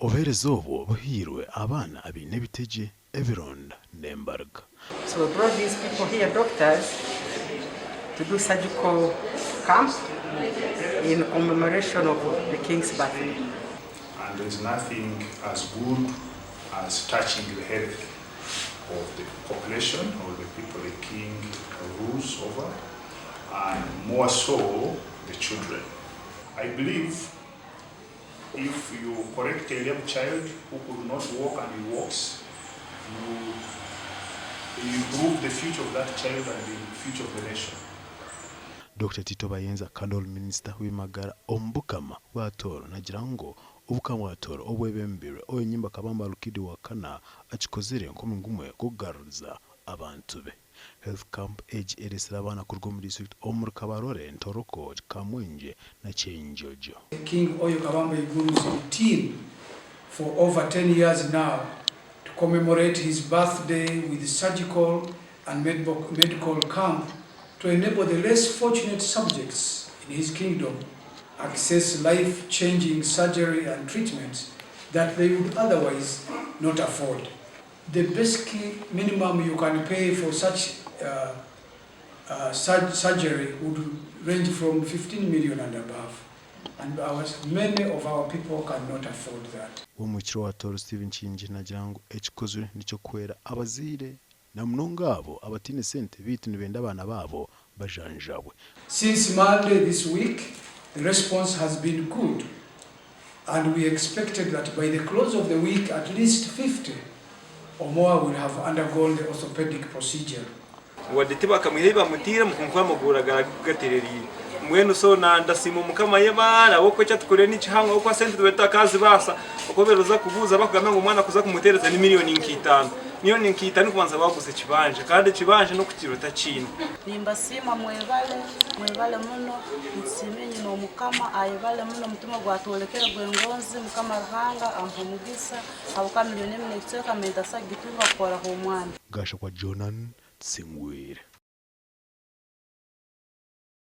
Obuheereza obwo buhairwe abaana abaine ebitegye, ebironda n'embariga. So we brought these people here, doctors, to do surgical camp in commemoration of the king's birthday. And there is nothing as good as touching the health of the population or the people the king rules over, and more so the children. I believe if you correct a lame child who could not walk and he walks, you, you improve the future of that child and the future of the nation. Dokita Tito Bayinza kandi ori minisita w'eby'amagara omu Bukama bwa Tooro nagira ngu Obukama bwa Tooro obwebembirwe Ow'enyimba Kabamba Rukidi wa kana akikozire nk'omurimo gumwe gw'okugaruriza abantu be. Health Camp egi eretsire abaana kuruga omu disiturikiti omuri Kabarole, Ntoroko, Kamwengye na Kyenjojo. King Oyo Kabamba Iguru's routine for over 10 years now to commemorate his birthday with surgical and medical camp to enable the less fortunate subjects in his kingdom access life changing surgery and treatments that they would otherwise not afford. The basic minimum you can pay for such surgery would range from 15 million and above and our, many of our people cannot afford that. Ow'omwikiro wa Tooro Stephen Kiyingi naagira ngu ekikozirwe n'eky'okuhwera abazaire na munonga abo abataine sente beitu nibenda abaana baabo bajanjabwe. Since Monday this week, the response has been good and we expected that by the close of the week at least 50 or more will have undergone the orthopedic procedure. Wadde tibakamwiha ei bamutiire kwonka amaguru gatereriire. Mbwenu so ndasiima Mukama yebare ahabw'okuba eki atukorire ni kihango ahabw'okuba sente tubaire tutakazibaasa. Oku obaire oza kubuuza bakugambira ngu omwana kuza kumuteereza ni miriyoni nka itaano. Miriyoni nka itaano kubanza waaguza ekibanja kandi ekibanja n'okukiira otakiine. Nimbasiima mwebale, mwebale muno, nitusiima enyine Omukama ayebale muno omutima ogwatwolekere gwengonzi Mukama Ruhanga amuhe omugisa habwokuba milioni emu nekicweka mbaire ntasobora kugitunga kukoraho omwana. Gashakwa Jonan Tusingwire.